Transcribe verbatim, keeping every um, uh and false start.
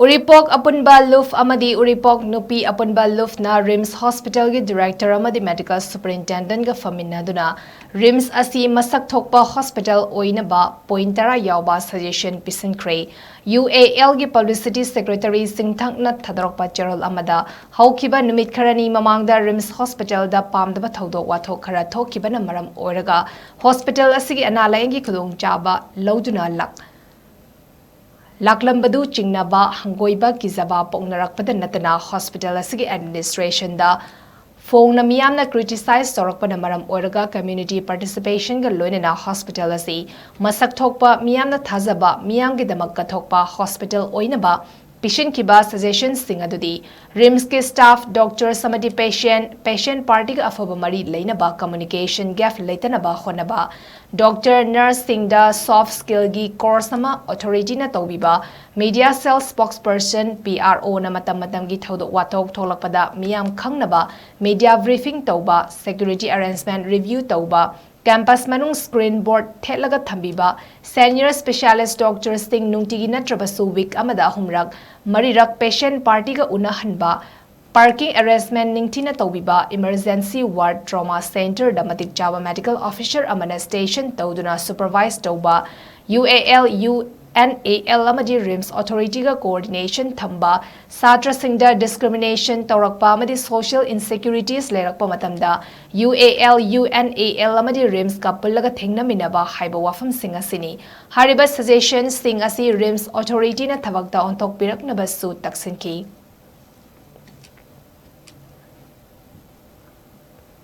ꯎꯔꯤꯄꯣꯛ ꯑꯄꯨꯟꯕ ꯂꯨꯞ ꯑꯃꯗꯤ ꯎꯔꯤꯄꯣꯛ ꯅꯨꯄꯤ ꯑꯄꯨꯟꯕ ꯂꯨꯞꯅ ꯔꯤꯝꯁ ꯍꯣꯁꯄꯤꯇꯥꯜꯒꯤ ꯗꯤꯔꯦꯛꯇꯔ ꯑꯃꯗꯤ ꯃꯦꯗꯤꯀꯦꯜ ꯁꯨꯄꯔꯤꯟꯇꯦꯟꯗꯦꯟꯠꯒ ꯐꯝꯃꯤꯟꯅꯗꯨꯅ ꯔꯤꯝꯁ ꯑꯁꯤ ꯃꯁꯛ ꯊꯣꯛꯄ ꯍꯣꯁꯄꯤꯇꯥꯜ ꯑꯣꯏꯅꯕ ꯄꯣꯏꯟꯠ ꯇꯔꯥ ꯌꯥꯎꯕ ꯁꯖꯦꯁꯟ ꯄꯤꯁꯤꯟꯈ꯭ꯔꯦ꯫ ꯌꯨ ꯑꯦ ꯑꯦꯜꯒꯤ ꯄꯕ꯭ꯂꯤꯁꯤꯇꯤ ꯁꯦꯀ꯭ꯔꯦꯇꯔꯤ ꯁꯤꯡꯊꯛꯅ ꯊꯥꯗꯣꯔꯛꯄ ꯆꯦꯔꯣꯜ ꯑꯃꯗ ꯍꯧꯈꯤꯕ ꯅꯨꯃꯤꯠ ꯈꯔꯅꯤ ꯃꯃꯥꯡꯗ ꯔꯤꯝꯁ ꯍꯣꯁꯄꯤꯇꯥꯜꯗ ꯄꯥꯝꯗꯕ ꯊꯧꯗꯣꯛ ꯋꯥꯊꯣꯛ ꯈꯔ ꯊꯣꯛꯈꯤꯕꯅ ꯃꯔꯝ ꯑꯣꯏꯔꯒ ꯍꯣꯁꯄꯤꯇꯥꯜ ꯑꯁꯤꯒꯤ ꯑꯅꯥ ꯂꯥꯌꯦꯡꯒꯤ ꯈꯨꯗꯣꯡꯆꯥꯕ ꯂꯧꯗꯨꯅ ꯂꯥꯛ-, ꯂꯥꯛꯂꯝꯕꯗꯨ ꯆꯤꯡꯅꯕ, ꯍꯪꯒꯣꯏꯕ, ꯀꯤꯖꯕ ꯄꯣꯛꯅꯔꯛꯄꯗ ꯅꯠꯇꯅ ꯍꯣꯁꯄꯤꯇꯥꯜ ꯑꯁꯤꯒꯤ ꯑꯦꯗꯃꯤꯅꯤꯁꯇ꯭ꯔꯦꯁꯟꯗ ꯐꯣꯡꯅ ꯃꯤꯌꯥꯝꯅ ꯀ꯭ꯔꯤꯇꯤꯁꯥꯏꯖ ꯇꯧꯔꯛꯄꯅ ꯃꯔꯝ ꯑꯣꯏꯔꯒ ꯀꯝꯃ꯭ꯌꯨꯅꯤꯇꯤ ꯄꯥꯔꯇꯤꯁꯤꯄꯦꯁꯟꯒ ꯂꯣꯏꯅꯅ ꯍꯣꯁꯄꯤꯇꯥꯜ ꯑꯁꯤ ꯃꯁꯛ ꯊꯣꯛꯄ, ꯃꯤꯌꯥꯝꯅ ꯊꯥꯖꯕ, ꯃꯤꯌꯥꯝꯒꯤꯗꯃꯛ ꯀꯠꯊꯣꯛꯄ ꯍꯣꯁꯄꯤꯇꯥꯜ ꯑꯣꯏꯅꯕ ꯄꯤꯁꯤꯟꯈꯤꯕ ꯁꯖꯦꯁꯟꯁꯤꯡ ꯑꯗꯨꯗꯤ ꯔꯤꯝꯁꯀꯤ ꯁ꯭ꯇꯥꯐ, ꯗꯣꯛꯇꯔꯁ ꯑꯃꯗꯤ ꯄꯦꯁꯦꯟꯠ, ꯄꯦꯁꯦꯟꯠ ꯄꯥꯔꯇꯤꯒ ꯑꯐꯕ ꯃꯔꯤ ꯂꯩꯅꯕ, ꯀꯝꯃ꯭ꯌꯨꯅꯤꯀꯦꯁꯟ ꯒꯦꯞ ꯂꯩꯇꯅꯕ ꯍꯣꯠꯅꯕ, ꯗꯣꯛꯇꯔ, ꯅꯔꯁꯁꯤꯡꯗ ꯁꯣꯐꯠ ꯁ꯭ꯀꯤꯜꯒꯤ ꯀꯣꯔꯁ ꯑꯃ ꯑꯣꯊꯣꯔꯤꯇꯤꯅ ꯇꯧꯕꯤꯕ, ꯃꯤꯗꯤꯌꯥ ꯁꯦꯜ ꯁ꯭ꯄꯣꯛꯁꯄꯔꯁꯟ, ꯄꯤ ꯑꯥꯔ ꯑꯣꯅ ꯃꯇꯝ ꯃꯇꯝꯒꯤ ꯊꯧꯗꯣꯛ ꯋꯥꯊꯣꯛ ꯊꯣꯛꯂꯛꯄꯗ ꯃꯤꯌꯥꯝ ꯈꯪꯅꯕ ꯃꯤꯗꯤꯌꯥ ꯕ꯭ꯔꯤꯐꯤꯡ ꯇꯧꯕ, ꯁꯦꯀ꯭ꯌꯨꯔꯤꯇꯤ ꯑꯦꯔꯦꯟꯖꯃꯦꯟꯠ ꯔꯤꯚ꯭ꯌꯨ ꯇꯧꯕ, ꯀꯦꯝꯄꯁ ꯃꯅꯨꯡ ꯁ꯭ꯀ꯭ꯔꯤꯟ ꯕꯣꯔꯗ ꯊꯦꯠꯂꯒ ꯊꯝꯕꯤꯕ, ꯁꯦꯅꯤꯌꯔ ꯁ꯭ꯄꯦꯁꯤꯌꯥꯂꯤꯁꯠ ꯗꯣꯛꯇꯔꯁꯤꯡ ꯅꯨꯡꯇꯤꯒꯤ ꯅꯠꯇ꯭ꯔꯕꯁꯨ ꯋꯤꯛ ꯑꯃꯗ ꯑꯍꯨꯝꯔꯛ, ꯃꯔꯤꯔꯛ ꯄꯦꯁꯦꯟꯠ ꯄꯥꯔꯇꯤꯒ ꯎꯅꯍꯟꯕ, ꯄꯥꯔꯀꯤꯡ ꯑꯦꯔꯦꯟꯖꯃꯦꯟꯠ ꯅꯤꯡꯊꯤꯅ ꯇꯧꯕꯤꯕ, ꯏꯃꯔꯖꯦꯟꯁꯤ ꯋꯥꯔꯗ, ꯇ꯭ꯔꯣꯃꯥ ꯁꯦꯟꯇꯔꯗ ꯃꯇꯤꯛ ꯆꯥꯕ ꯃꯦꯗꯤꯀꯦꯜ ꯑꯣꯐꯤꯁꯔ ꯑꯃꯅ ꯁ꯭ꯇꯦꯁꯟ ꯇꯧꯗꯨꯅ ꯁꯨꯄꯔꯚꯥꯏꯖ ꯇꯧꯕ, U A L, U N A L ꯑꯃꯗꯤ ꯔꯤꯝꯁ ꯑꯣꯊꯣꯔꯤꯇꯤꯒ ꯀꯣꯑꯣꯔꯗꯤꯅꯦꯁꯟ ꯊꯝꯕ, ꯁꯥꯇ꯭ꯔꯁꯤꯡꯗ ꯗꯤꯁꯀ꯭ꯔꯤꯃꯤꯅꯦꯁꯟ ꯇꯧꯔꯛꯄ ꯑꯃꯗꯤ ꯁꯣꯁꯤꯌꯦꯜ ꯏꯟꯁꯦꯀ꯭ꯌꯨꯔꯤꯇꯤꯁ ꯂꯩꯔꯛꯄ ꯃꯇꯝꯗ U A L, U N A L ꯑꯃꯗꯤ ꯔꯤꯝꯁꯀ ꯄꯨꯜꯂꯒ ꯊꯦꯡꯅꯃꯤꯟꯅꯕ ꯍꯥꯏꯕ ꯋꯥꯐꯝꯁꯤꯡ ꯑꯁꯤꯅꯤ꯫ ꯍꯥꯏꯔꯤꯕ ꯁꯖꯦꯁꯟꯁꯤꯡ ꯑꯁꯤ ꯔꯤꯝꯁ ꯑꯣꯊꯣꯔꯤꯇꯤꯅ ꯊꯕꯛꯇ ꯑꯣꯟꯊꯣꯛꯄꯤꯔꯛꯅꯕꯁꯨ ꯇꯛꯁꯤꯟꯈꯤ꯫